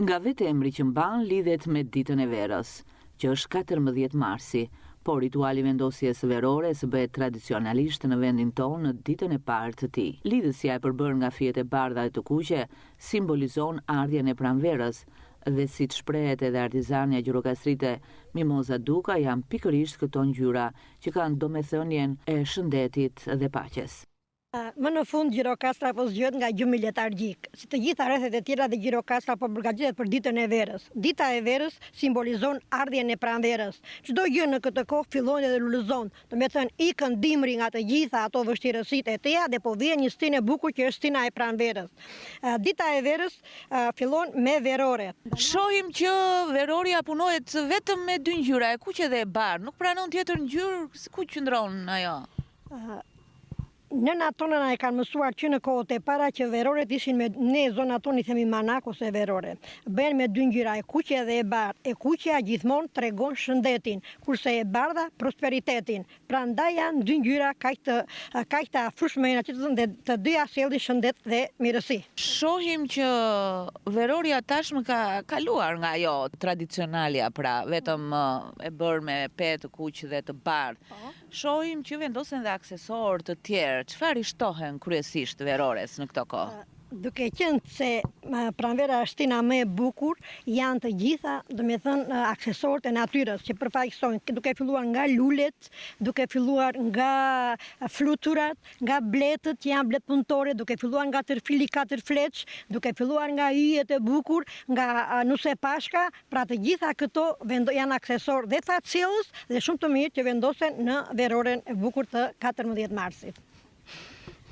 Nga vetë emri që mban lidhet me ditën e verës, që është 14 marsi, por rituali i vendosjes së verores bëhet tradicionalisht në vendin tonë në ditën e parë të tij. Lidhësja e përbërë nga fijet e bardha e të kuqe simbolizon ardhjen e pranverës dhe siç shprehet edhe artizanja gjirokastrite Mimoza Duka janë pikërisht këto ngjyra që kanë domethënien e shëndetit dhe paqes. Më në fund Gjirokastra po zgjohet nga gjumi letargjik. Si të gjitha rrethet e tjera dhe Gjirokastra po përgatitet për ditën e verës. Dita e verës simbolizon ardhjen e pranverës. Çdo gjë në këtë kohë fillon dhe lulëzon, domethënë ikën dimri nga të gjitha ato vështirësitë e tija dhe po vjen një stinë e bukur që është stina e pranverës. Dita e verës fillon me verore. Shohim që verorja punohet vetëm me dy ngjyra, e kuqe dhe e bardhë, nuk pranon tjetër ngjyrë, ku qëndron ajo? Nënat tona na e kanë mësuar që në kohët e para që veroret ishin me ne zonat tonë i themi manak ose verore. Bëhen me dy ngjyra e kuqe dhe e bardhë. E kuqja gjithmonë tregon shëndetin, kurse e bardha prosperitetin. Prandaj janë dy ngjyra kaq të kaq të afrueshme njëra tjetrën dhe të dyja sjellin shëndet dhe mirësi. Shohim që verorja tashmë ka kaluar nga ajo tradicionalja, pra vetëm e bërë me pe të kuq dhe të bardhë. Shohim që vendosen dhe aksesorë të tjerë, çfarë i shtohen kryesisht verores në këto kohë? Duke qenë se pranvera është stina më e bukur, janë të gjitha, domethënë, aksesorët e natyrës që përfaqësojnë, duke filluar nga lulet, duke filluar nga fluturat, nga bletët që janë bletë punëtore, duke filluar nga tërfili katërfletësh, duke filluar nga yjet e bukur, nga nuse pashka, Pra të gjitha këto janë aksesorë dhe fatsjellës dhe shumë të mirë që vendosen në veroren e bukur të 14 marsit.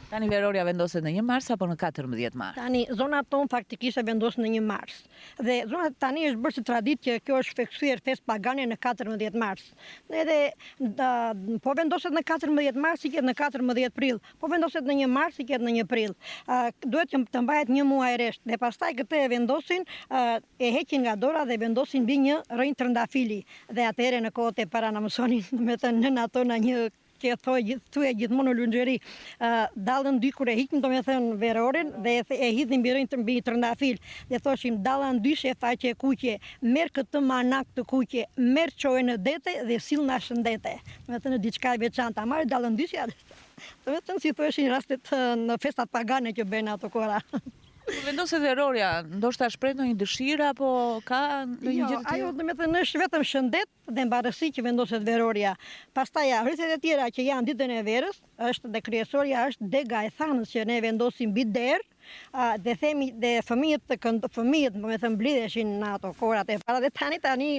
Tani verorja vendoset në 1 mars apo në 14 mars? Tani zona tonë faktikisht e vendos në 1 mars. Dhe zona tani është bërë si traditë që kjo është kthyer festë pagane në 14 mars. Edhe po vendoset në 14 mars, si në 14 prill, po vendoset në 1 mars, si në 1 prill. Duhet që të mbahet një muaj rresht dhe pastaj këtë e vendosin E heqin nga dora dhe e vendosin mbi një rrënjë trëndafili dhe atëherë në kohët e para na mësonin, domethënë nënat tona një që e thoj thuhej gjithmonë në Lunxhëri, dallëndy kur e hiqnin domethënë veroren dhe e, e hidhnin mbi rrënjë mbi trëndafil dhe thoshim dallëndyshe faqekuqe, merr këtë manak të kuqe, merr çoje në dete dhe sillna shëndete. Domethënë diçka e veçantë, ta marrë dallëndyshja, domethënë si thoshin rastet në festat pagane që bëhen ato kohëra. Kur vendoset verorja, ndoshta shpreh ndonjë dëshirë apo ka ndonjë jo, gjë të tillë? Ajo domethënë është vetëm shëndet dhe mbarësi që vendoset verorja. Pastaj ritet e tjera që janë ditën e verës, është dhe kryesorja është dega e thanës që ne vendosim mbi derë, dhe themi dhe fëmijët të kënd, fëmijët domethënë mblidheshin në ato kohërat e para dhe tani tani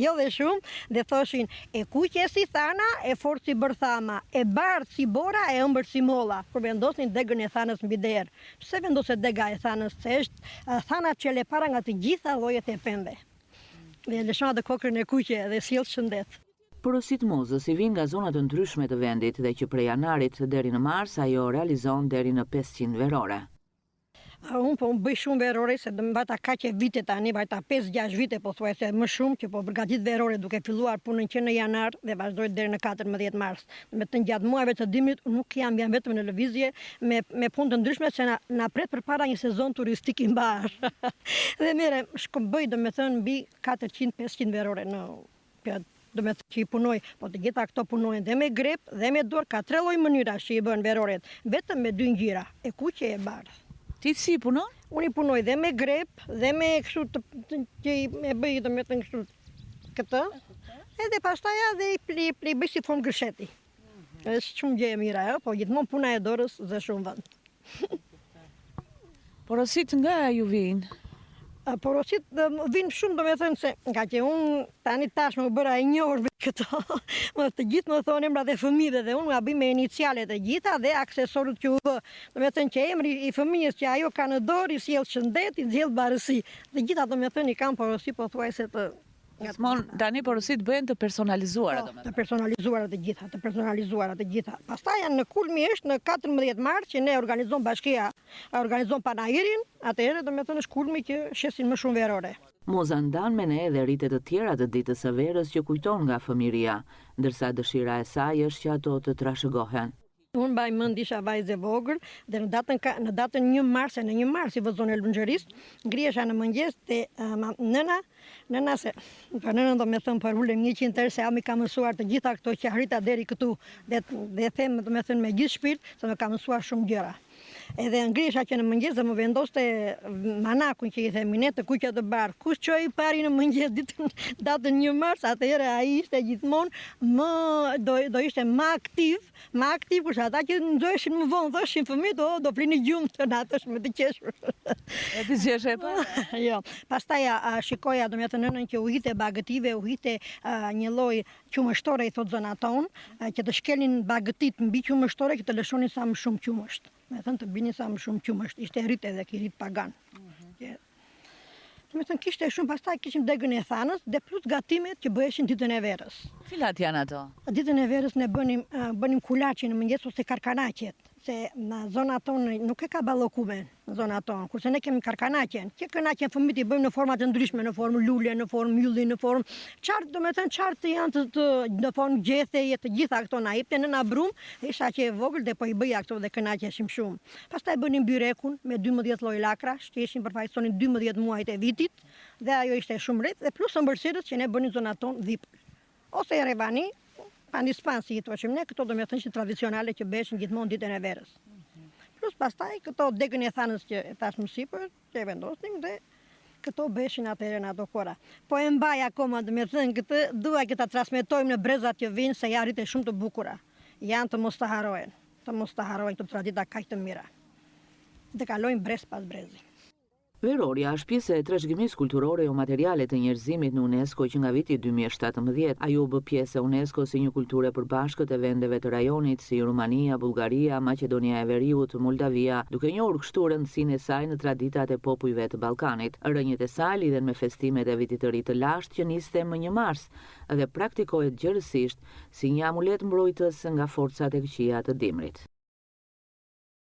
jo dhe shumë dhe thoshin e kuqe si thana e fortë si bërthama e bardhë si bora e ëmbël si molla kur vendosnin degën e thanës mbi derë Pse vendoset dega e thanës? Se është thana çel e para nga të gjitha llojet e pemëve. Dhe lëshon atë kokrrën e kuqe dhe sjell shëndet. Porositë Mozës i vijnë nga zona të ndryshme të vendit dhe që prej janarit deri në mars ajo realizon deri në 500 verore. Unë po bëj shumë verore se do vajta kaq vite tani, vajta 5-6 vite pothuajse më shumë që po përgatit verore duke filluar punën që në janar dhe vazhdoj deri në 14 mars. Domethënë gjatë muajve të dimrit nuk jam, jam vetëm në lëvizje me me punë të ndryshme se na na pret përpara një sezon turistik i mbarë. Dhe merrem, shko bëj domethënë mbi 400-500 verore në domethënë që i punoj, po të gjitha këto punohen dhe me grep dhe me dorë, ka tre lloj mënyrash që i bën veroret, vetëm me dy ngjyra, e kuqe e bardhë. Ti si i punon? Unë i punoj dhe me grep dhe me kështu të, të, që i e bëj domethënë kështu këtë, edhe pastaj edhe i pli, pli bëj si formë gërsheti. Është shumë gjë e mirë ajo, po gjithmonë puna e dorës zë shumë vend. Porositë nga ju vijnë? Porositë vijnë shumë domethënë se nga që unë tani tashmë u bëra e njohur me këto, më të gjithë më thonë emrat e fëmijëve dhe unë ua bëj me inicialet e gjitha dhe aksesorët që u vë. Domethënë që emri i fëmijës që ajo ka në dorë i sjell shëndet, i sjell mbarësi. Të gjitha domethënë i kam porosi pothuajse të Gjithmonë tani porositë bëhen të personalizuara po, domethënë. Të personalizuara të gjitha, të personalizuara të gjitha. Pastaj janë në kulmi është në 14 mars që ne organizon bashkia, organizon panairin, atëherë domethënë është kulmi që shesin më shumë verore. Moza ndan me ne edhe rite të tjera të ditës së verës që kujton nga fëmijëria, ndërsa dëshira e saj është që ato të trashëgohen. Unë mbaj mend isha vajzë e vogël dhe në datën në datën 1 mars e në 1 mars i vë zonë e Lunxhërisë, ngrihesha në mëngjes te nëna, nëna se për nënën domethënë përulem 100 herë se ajo m'i ka mësuar të gjitha këto që arrita deri këtu dhe dhe them domethënë me gjithë shpirt se më ka mësuar shumë gjëra. Edhe ngrihesha që në mëngjes dhe më vendoste manakun që i themi ne të kuq e të bardhë. Kush çohej i pari në mëngjes ditën datën 1 mars, atëherë ai ishte gjithmonë më do do ishte më aktiv, më aktiv kurse ata që çoheshin më vonë thoshin fëmijët, oh, do flini gjumë të natës me të qeshur. E ti s'qeshe e para? Jo. Pastaj a, a, shikoja domethënë nënën që u hidhte bagëtive, u hidhte një lloj Qumështore i thotë zona tonë, që të shkelnin bagëtitë mbi qumështore që të lëshonin sa më shumë qumësht. Domethënë të binin sa më shumë qumësht. Ishte rit edhe ky rit pagan. Mm Domethënë kishte shumë, pastaj kishim degën e thanës dhe plus gatimet që bëheshin ditën e verës. Cilat janë ato? Ditën e verës ne bënim bënim kulaçin në mëngjes ose karkanaqet, se në zona tonë nuk e ka ballokumen. Në zona tonë, kurse ne kemi karkanaqen, që kënaqen fëmijët i bëjmë në forma të ndryshme, në formë lule, në formë ylli, në formë çfarë, domethënë çfarë të janë të, të në formë gjetheje, të gjitha këto na jepte nëna brumë, isha që e vogël dhe po i bëja këto dhe kënaqeshim shumë. Pastaj bënim byrekun me 12 lloj lakrash, që ishin përfaqësonin 12 muajt e vitit, dhe ajo ishte shumë rrit dhe plus ëmbëlsirës që ne bënim zona tonë dhipër. Ose revani, pandispan si i thoshim ne, këto domethënë ishin tradicionale që bëheshin gjithmonë ditën e verës. Plus pastaj këto degën e thanës që e thashë më sipër, që e vendosnim dhe këto bëheshin atëherë në ato kohëra. Po e mbaj akoma domethënë këtë, dua që ta transmetojmë në brezat që vijnë se janë rite shumë të bukura. Janë të mos të harrohen, të mos të harrohen këto tradita kaq të mira. Të kalojnë brez pas brezi. Verorja është pjesë e trashëgimisë kulturore jomateriale të njerëzimit në UNESCO që nga viti 2017. Ajo u bë pjesë e UNESCO si një kulturë e përbashkët e vendeve të rajonit si Rumania, Bullgaria, Maqedonia e Veriut, Moldavia, duke njohur kështu rëndësinë e saj në traditat e popujve të Ballkanit. Rrënjët e saj lidhen me festimet e Vitit të Ri të lashtë që niste më një mars dhe praktikohet gjerësisht si një amulet mbrojtës nga forcat e këqija të dimrit.